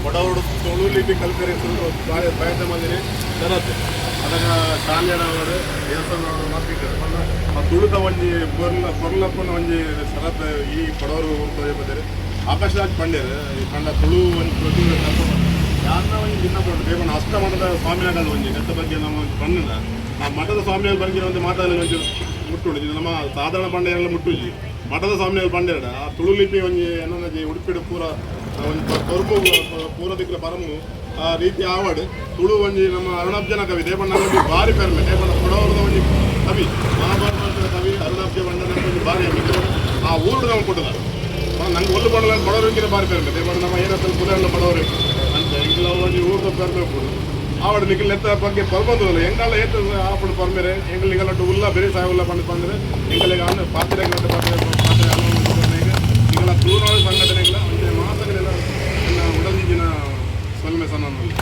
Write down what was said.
ಕೊಡವಡು ತುಳು ಲಿಪಿ ಕಲ್ಪೆರೆ ಸುರು ಬಾರಿ ಪ್ರಯತ್ನ ಮಲ್ದಿನಿ ಶರತ್. ಅದಗ ಶಾಲೆಡಾವಡ್, ದೇವಸ್ಥಾನ ಮಾತ್ರ ಪಂಡ ಆ ತುಳುತ ಒಂಜಿ ಪೊರ್ಲ ಪೊರ್ಲಪ್ಪನ ಒಂಜಿ ಶರತ್ ಈ ಕೊಡವರು ತೋಜಪದೇರು. ಆಕಾಶರಾಜ್ ಪಂಡೇರು ಈ ಪಂಡ ತುಳು ಒಂಜಿ ಪ್ರತಿಭೆ ಕಲ್ಪನೆ ಯಾರನ್ನ ಒಂಜಿ ಭಿನ್ನ ಪಂಡ ದೇವನ ಅಷ್ಟ ಮಠದ ಸ್ವಾಮಿಯಾಗಲ್ಲ ಒಂಜಿ ನೆತ್ತ ಬಗ್ಗೆ ನಮ್ಮ ಒಂಜಿ ಪಂಡ ಆ ಮಠದ ಸ್ವಾಮಿಯಾಗ ಬಂದಿರೋ ಒಂದು ಮಾತಾಡಲು ಒಂಚೂರು ಮುಟ್ಟುಂಡು. ಇದು ನಮ್ಮ ಸಾಧಾರಣ ಪಂಡೆರೆಲ್ಲ ಮುಟ್ಟುಜಿ. ಮಠದ ಸ್ವಾಮಿಯಾಗ ಪಂಡೇರಡ ಆ ತುಳು ಲಿಪಿ ಒಂಜಿ ಏನೊಂಜಿ ಉಡುಪಿಡು ಪೂರ ಒಂಜಿ ಪೊರ್ಮು ಪೂರ ದಿಕ್ಲ ಪರಮು ಆ ರೀತಿ ಆವಡ್. ತುಳು ಒಂಜಿ ನಮ್ಮ ಅರುಣಾಬ್ಜನ ಕವಿ ದೇಪಣ್ಣ ಒಂಜಿ ಬಾರಿ ಪೆರ್ಮೆ. ದೇಪಣ್ಣ ಕೊಡವರದ ಒಂಜಿ ಕವಿ, ಮಹಾಭಾರತದ ಕವಿ ಅರುಣಾಬ್ಜ ಬಂಡನ ಒಂಜಿ ಬಾರಿ ಹೆಮ್ಮೆ. ಆ ಊರುಡು ನಾವು ಕೊಟ್ಟದ ನಂಗೆ ಒಲ್ಲು ಬಡಲ ಬಡವರಿಗಿನ ಬಾರಿ ಪೆರ್ಮೆ. ದೇಪಣ್ಣ ನಮ್ಮ ಏನಂತ ಪುದರ್ಲ ಬಡವರು ಅಂತ ಎಂಗ್ಲ ಒಂಜಿ ಊರುದ ಪೆರ್ಮೆ ಉಪ್ಪುಡು. ಆವಡ್ ನಿಖಿಲ್ ನೆತ್ತ ಬಗ್ಗೆ ಪರ್ಬಂದು ಎಂಗಾಲ ಏತ್ ಆಪುಡು ಪರ್ಮೆರೆ ಎಂಕಲ್ ನಿಗಲ ಉಲ್ಲ ಬೆರಿ ಸಾಯ ಉಲ್ಲ ಪಂಡ್ ಪಂದ್ರೆ ಎಂಕಲಿಗೆ ಆನ್ ಪಾತ್ರೆ ಪಾತ್ರೆ ಪಾತ್ರೆ ನಿಗಲ ತುಳುನಾಡು ಸಂಘಟನೆಗಳ ಒಂಜಿ ಮಾತಗಳೆಲ್ಲ ಉಡಲ್ದಿನ ಸೊಲ್ಮೆ ಸನ್ನಲ್ಲ.